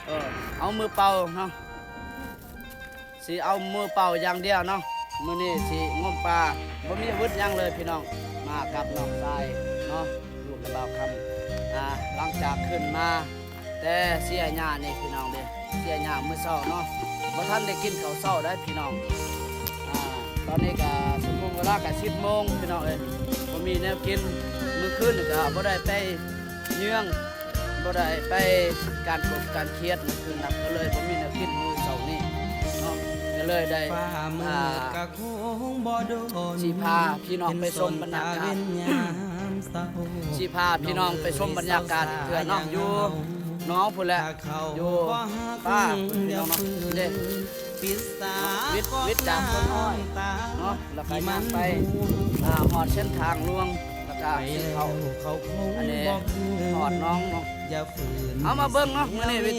ເອີ ເອົາມືເປົ່າເນາະ ຊິເອົາມືເປົ່າຢ່າງດຽວເນາະ. ມື້ນີ້ຊິງົມປາ ບໍ່ມີອາວຸດຫຍັງເລີຍພີ່ນ້ອງ ມາກັບນ້ອງຊາຍເນາະ ລູກນະບ່າວຄຳ. ອ່າ ຫຼັງຈາກຂຶ້ນມາແຕ່ເຊຍຫຍ້ານີ້ພີ່ນ້ອງເດ້ ເຊຍຫຍ້າມື້ເຊົ້າເນາະ ບໍ່ທັນໄດ້ກິນເຂົ້າເຊົ້າໄດ໋ພີ່ນ້ອງ. ອ່າ ຕອນນີ້ກະຊົ່ວໂມງ ເວລາກະສິບໂມງພີ່ນ້ອງເອີຍ ບໍ່ມີແນວກິນ. ມື້ຄືນນີ້ກະບໍ່ໄດ້ໄປເຍືອງ ບໍ່ໄດ້ໄປການກົບການຄຽດມື້ຄືນນະ ກໍເລີຍບໍ່ມີແນວກິນມື້ເຊົ້ານີ້ເນາະ ກໍເລີຍໄດ້ ອ່າ ຊິພາພີ່ນ້ອງໄປຊົມບັນຍາກາດ ຊິພາພີ່ນ້ອງໄປຊົມບັນຍາກາດອີກເທື່ອເນາະ ຢູ່ໜອງພຸ້ນແຫຼະ ຢູ່ປ່າພຸ້ນພີ່ນ້ອງເນາະ ເດ້ ວິດ ວິດຈາກຕົ້ນອ້ອຍເນາະ ແລ້ວກໍຍ່າງໄປ ອ່າ ຮອດເສັ້ນທາງຫຼວງ ແລ້ວກໍຊິເຂົ້າ ອັນນີ້ ຮອດໜອງເນາະ. ເອົາມາເບິ່ງເນາະ ມື້ນີ້ວິຖີ